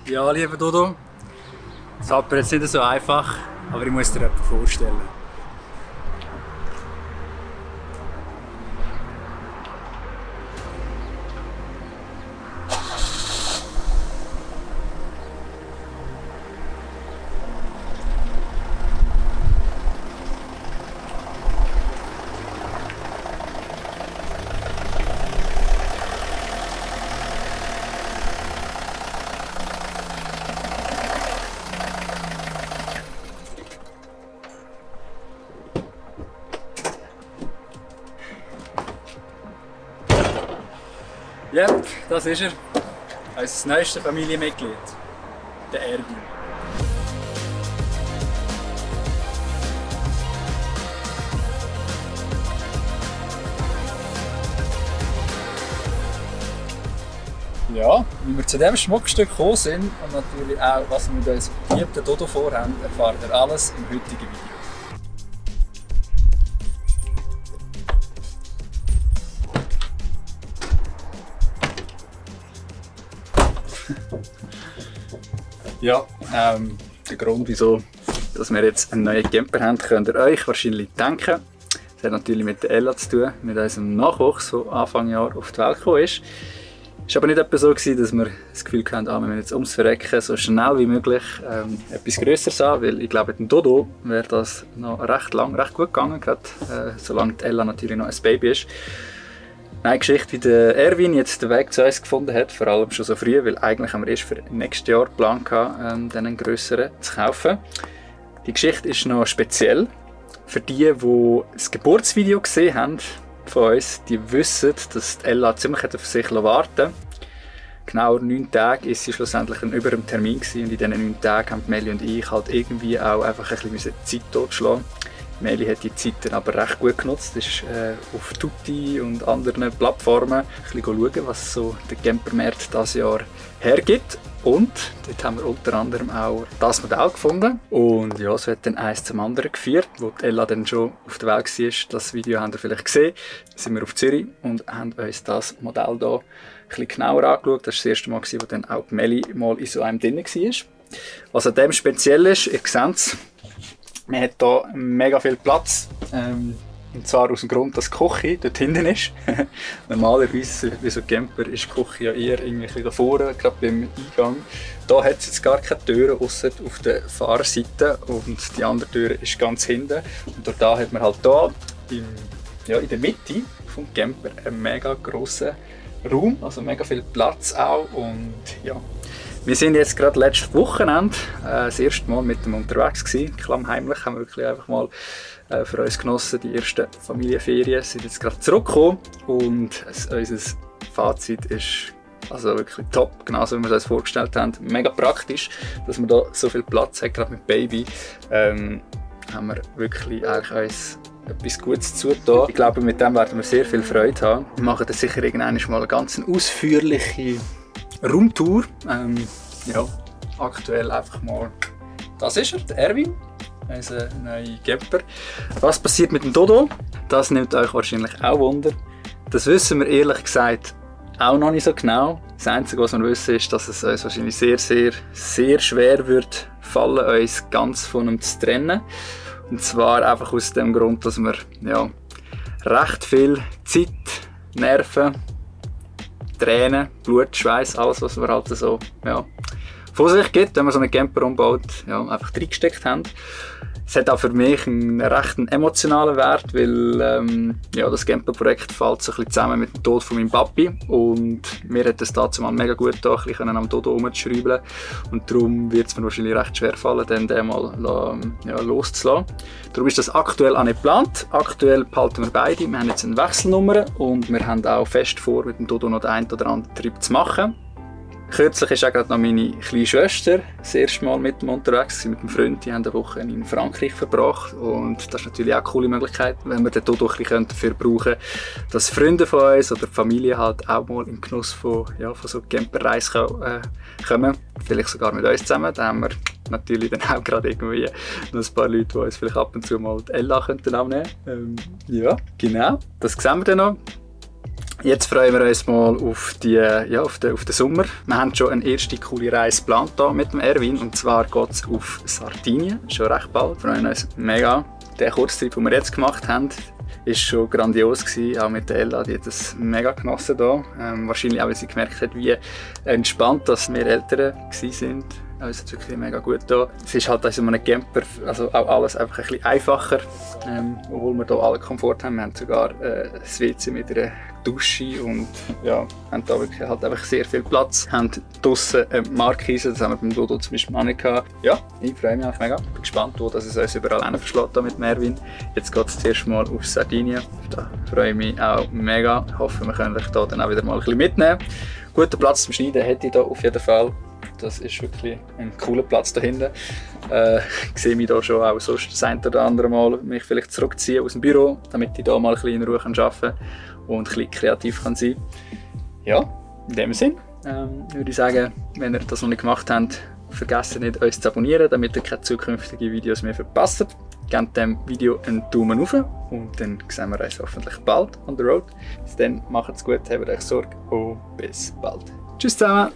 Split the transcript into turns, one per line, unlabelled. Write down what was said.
Ja, lieber Dodo, das hat mir jetzt nicht so einfach, aber ich muss dir etwas vorstellen. Ja, das ist er. Unser neuestes Familienmitglied, der Erwin. Ja, wie wir zu diesem Schmuckstück gekommen sind und natürlich auch, was wir mit unserem geliebten Dodo vorhaben, erfahrt ihr alles im heutigen Video. Ja, der Grund, wieso dass wir jetzt einen neuen Camper haben, könnt ihr euch wahrscheinlich denken. Das hat natürlich mit der Ella zu tun, mit unserem Nachwuchs, der Anfang Jahr auf die Welt gekommen ist. Es war aber nicht etwa so, dass wir das Gefühl hatten, wir müssen jetzt ums Verrecken so schnell wie möglich etwas Grösseres an, weil ich glaube, mit dem Dodo wäre das noch recht gut gegangen, gerade solange die Ella natürlich noch ein Baby ist. Eine Geschichte, wie der Erwin jetzt den Weg zu uns gefunden hat, vor allem schon so früh, weil eigentlich haben wir erst für nächstes Jahr geplant, einen grösseren zu kaufen. Die Geschichte ist noch speziell. Für die das Geburtsvideo gesehen haben von uns, die wissen, dass die Ella ziemlich auf sich warten musste. Genau 9 Tage ist sie schlussendlich über dem Termin gewesen, und in diesen 9 Tagen haben Meli und ich halt irgendwie auch einfach ein bisschen Zeit totschlagen. Meli hat die Zeit dann aber recht gut genutzt, ist auf Tutti und anderen Plattformen ein bisschen schauen, was so der Campermarkt dieses Jahr hergibt. Und dort haben wir unter anderem auch das Modell gefunden. Und ja, so hat dann eins zum anderen geführt, wo die Ella dann schon auf der Welt war. Das Video habt ihr vielleicht gesehen. Da sind wir auf Zürich und haben uns das Modell hier ein bisschen genauer angeschaut. Das war das erste Mal, wo dann auch die Meli mal in so einem drin war. Was an dem speziell ist, ihr seht es, man hat hier mega viel Platz, und zwar aus dem Grund, dass die Küche dort hinten ist. Normalerweise, wie so ein Camper, ist die Küche ja eher irgendwie da vorne, gerade beim Eingang. Da hat es jetzt gar keine Türen, ausser auf der Fahrerseite, und die andere Tür ist ganz hinten. Und durch da hat man halt hier in der Mitte vom Camper einen mega grossen Raum, also mega viel Platz auch. Und ja, wir sind jetzt gerade letztes Wochenende das erste Mal mit dem unterwegs gewesen. Klammheimlich haben wir wirklich einfach mal für uns genossen. Die ersten Familienferien sind jetzt gerade zurückgekommen und unser Fazit ist also wirklich top, genauso wie wir es uns vorgestellt haben. Mega praktisch, dass wir da so viel Platz haben, gerade mit Baby. Haben wir wirklich eigentlich uns etwas Gutes zugetan. Ich glaube, mit dem werden wir sehr viel Freude haben. Wir machen dann sicher irgendwann mal eine ganz ausführliche Raumtour. Ja, aktuell einfach mal. Das ist er, der Erwin, unser neuer Camper. Was passiert mit dem Dodo? Das nimmt euch wahrscheinlich auch Wunder. Das wissen wir ehrlich gesagt auch noch nicht so genau. Das Einzige, was wir wissen, ist, dass es uns wahrscheinlich sehr schwer wird fallen, uns ganz von ihm zu trennen. Und zwar einfach aus dem Grund, dass wir ja, recht viel Zeit, Nerven, Tränen, Blut, Schweiß, alles, was wir halt so ja, von sich gibt, wenn man so einen Camper umbaut, ja, einfach reingesteckt haben. Es hat auch für mich einen recht emotionalen Wert, weil ja, das Camperprojekt fällt so ein bisschen zusammen mit dem Tod von meinem Papi, und mir hat es dazu mal mega gut getan, ein bisschen am Dodo rumzuschrauben, und darum wird es mir wahrscheinlich recht schwer fallen, den mal ja, loszulassen. Darum ist das aktuell auch nicht geplant. Aktuell behalten wir beide. Wir haben jetzt eine Wechselnummer und wir haben auch fest vor, mit dem Dodo noch den einen oder anderen Trip zu machen. Kürzlich ist auch gerade noch meine kleine Schwester das erste Mal mit ihm unterwegs, mit einem Freund. Die haben eine Woche in Frankreich verbracht, und das ist natürlich auch eine coole Möglichkeit, wenn wir den Dodo dafür brauchen, dass Freunde von uns oder Familie halt auch mal im Genuss von, ja, von so Camperreisen kommen. Vielleicht sogar mit uns zusammen. Da haben wir natürlich dann auch gerade irgendwie noch ein paar Leute, die uns vielleicht ab und zu mal die Ella könnten auch nehmen. Ja, genau, das sehen wir dann noch. Jetzt freuen wir uns mal auf, auf den Sommer. Wir haben schon eine erste coole Reise geplant hier mit dem Erwin. Und zwar geht es auf Sardinien, schon recht bald. Wir freuen uns mega. Der Kurztrip, den wir jetzt gemacht haben, war schon grandios gewesen. Auch mit der Ella, die hat das mega genossen hier. Wahrscheinlich auch, weil sie gemerkt hat, wie entspannt dass wir Eltern waren. Es ist wirklich mega gut hier. Es ist halt in einem Camper, also auch alles einfach ein bisschen einfacher, obwohl wir hier alle Komfort haben. Wir haben sogar das WC mit einer Dusche und ja, haben da wirklich halt einfach sehr viel Platz. Wir haben draussen Markise, das haben wir beim Dodo zum Beispiel auch nicht gehabt. Ja, ich freue mich mega. Bin gespannt, wo das es uns überall verschlägt mit Mervin. Jetzt geht es zuerst mal auf Sardinien. Da freue ich mich auch mega. Ich hoffe, wir können euch da dann auch wieder mal ein bisschen mitnehmen. Guter Platz zum Schneiden hätte ich hier auf jeden Fall. Das ist wirklich ein cooler Platz da hinten. Ich sehe mich hier schon auch sonst das ein oder andere Mal mich vielleicht zurückziehen aus dem Büro, damit ich hier mal ein bisschen in Ruhe arbeiten kann und ein bisschen kreativ kann sein. Ja, in dem Sinn würde ich sagen, wenn ihr das noch nicht gemacht habt, vergesst nicht, uns zu abonnieren, damit ihr keine zukünftigen Videos mehr verpasst. Gebt dem Video einen Daumen hoch und dann sehen wir uns hoffentlich bald on the road. Bis dann, macht's gut, habt euch Sorge und bis bald. Tschüss zusammen!